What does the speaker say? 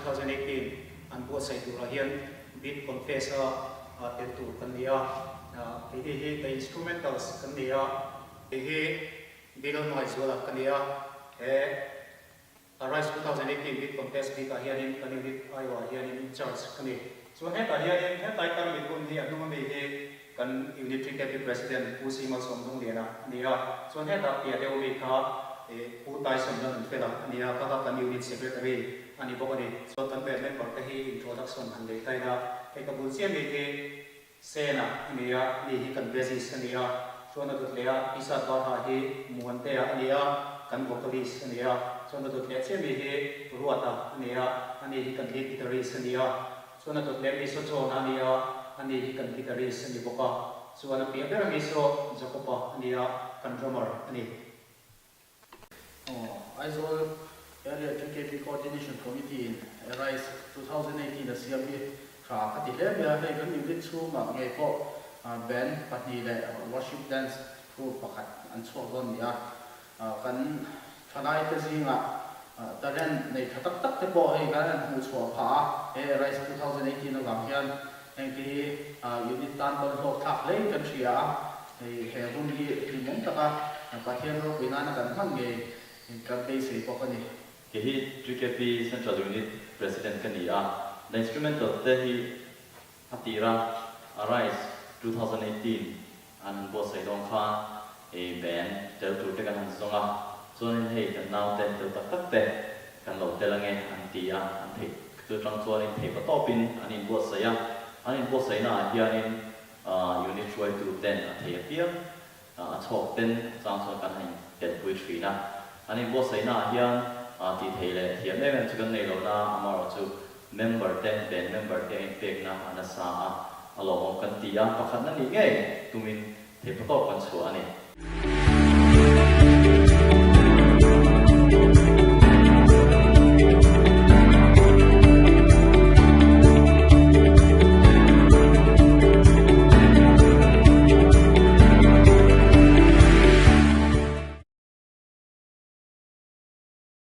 2018 an buatsaih turah hian Beat Contest a tel tur kan ni a, keini hi The Instrumentals kan ni a, kei hi Bill Hmangaihzuala ka ni a, he Arise 2018 Beat Contest bikah hianin kan unit aiawhah hianin in charge ka ni. Chuan hetah hianin hetlai tarmit hun hi a hnung ami hi kan Unit TKP President Pu Simal Sawmdungliana a ni a, chuan hetah piah deuh ami kha Pu Tyson Lalnunfela a ni a, kha kha kan Unit Secretary a ni bawk a ni. Chuan kan band member te hi introduction han nei ta ila, hei ka bul chiah mi hi Sena a ni a, ni hi kan bassist a ni a, chuan a dawt leh a T-shirt var ha hi Muantea a ni a, kan vocalist a ni a, chuan a dawt leh chiah mi hi Ruata a ni a, ani hi kan lead guitarist a ni a, chuan a dawt leh mi saw John-a a ni a, ani hi kan guitarist a ni bawk a, chuan a piah ber ami saw Jacob-a a ni a, kan drummer a ni. Aizawl Area TKP Coordination Committee in Arise 2018 a siam hi tha ka ti hle mai a, hei kan unit chhungah ngei pawh band pahnih leh worship dance group pakhat an chhuak dawn ni a, kan thalaite zingah talent nei tha tak tak te pawh hei kan han hmuh chhuah phah a, he Arise 2018 avang hian hengte hi unit tan pawn hlawk thlak hlein kan hria a. Hei he hun hi hlimawm taka Pathian ropui nana kan hman ngei kan beisei bawk a ni. Kei hi TKP Central Unit President ka ni a, the instrumental te hi a tira Arise 2018 an han buatsaih dawn khan hei band tel tur te kan han zawng a, chuanin hei kan naute tel tak tak te kan lo tel ange an ti a, an theih chu atang chuanin theih patawpin an inbuatsaih a, an inbuatsaihna ah hianin Unit hruaitu ten a thei apiang a chhawk ten a chang chuan kan han telpui thin a. An inbuatsaihna ah hian tih theih leh thiam em em chu kan nei lo na, amaherawhchu member te, band member te a inpekna a nasa a, a lawmawm kan ti a, pakhatna nih ngei tumin theihpatawp kan chhuah a ni.